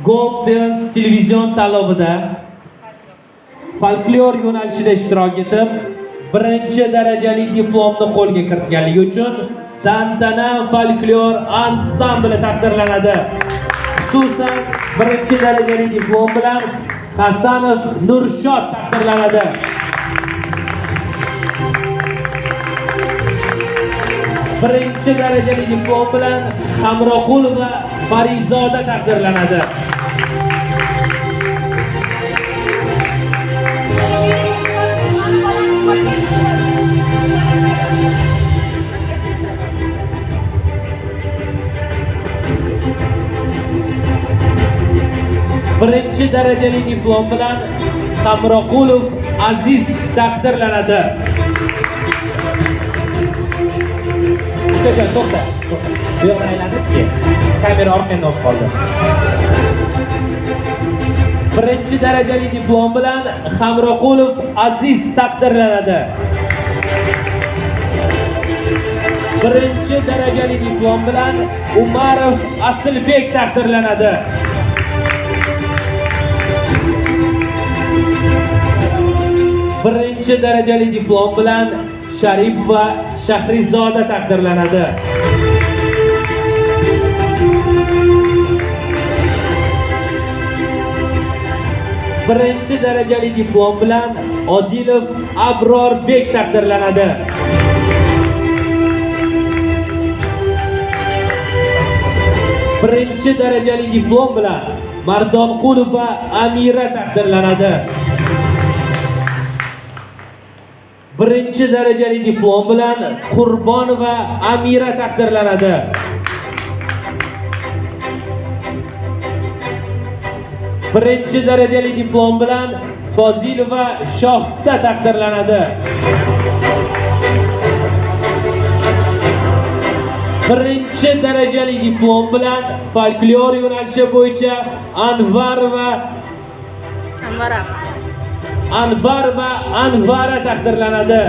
Gold Talents televizion tanlovida folklor yo'nalishida ishtirok etib, birinchi darajali diplomni qo'lga kiritganligi uchun Tantana folklor ansambli taqdirlanadi. Xususan, birinchi darajali diplom bilan Hasanov Nurshod taqdirlanadi. Birinchi darajali diplom bilan Hamroqulova Farizoda taqdirlanadi. Birinchi darajali diplom bilan Hamroqulov Aziz taqdirlanadi. Ukajon, to'xta, to'xta. Bu yoqdan aylanib kel. Kamera orqangda olib qoldi. Birinchi darajali diplom bilan Hamroqulov Aziz taqdirlanadi. Birinchi darajali diplom bilan Umarov Asilbek taqdirlanadi. Birinchi darajali diplom bilan Sharipova Shahrizoda taqdirlanadi. Birinchi darajali diplom bilan Odilov Abrorbek taqdirlanadi. Birinchi darajali diplom bilan Mardonqulova Amira taqdirlanadi. Birinchi darajali diplom bilan Qurbonova Amira taqdirlanadi. Birinchi darajali diplom bilan Fozilova Shohista taqdirlanadi. Birinchi darajali diplom bilan folklor yo'nalishi bo'yicha Anvar va Anvara taqdirlanadi.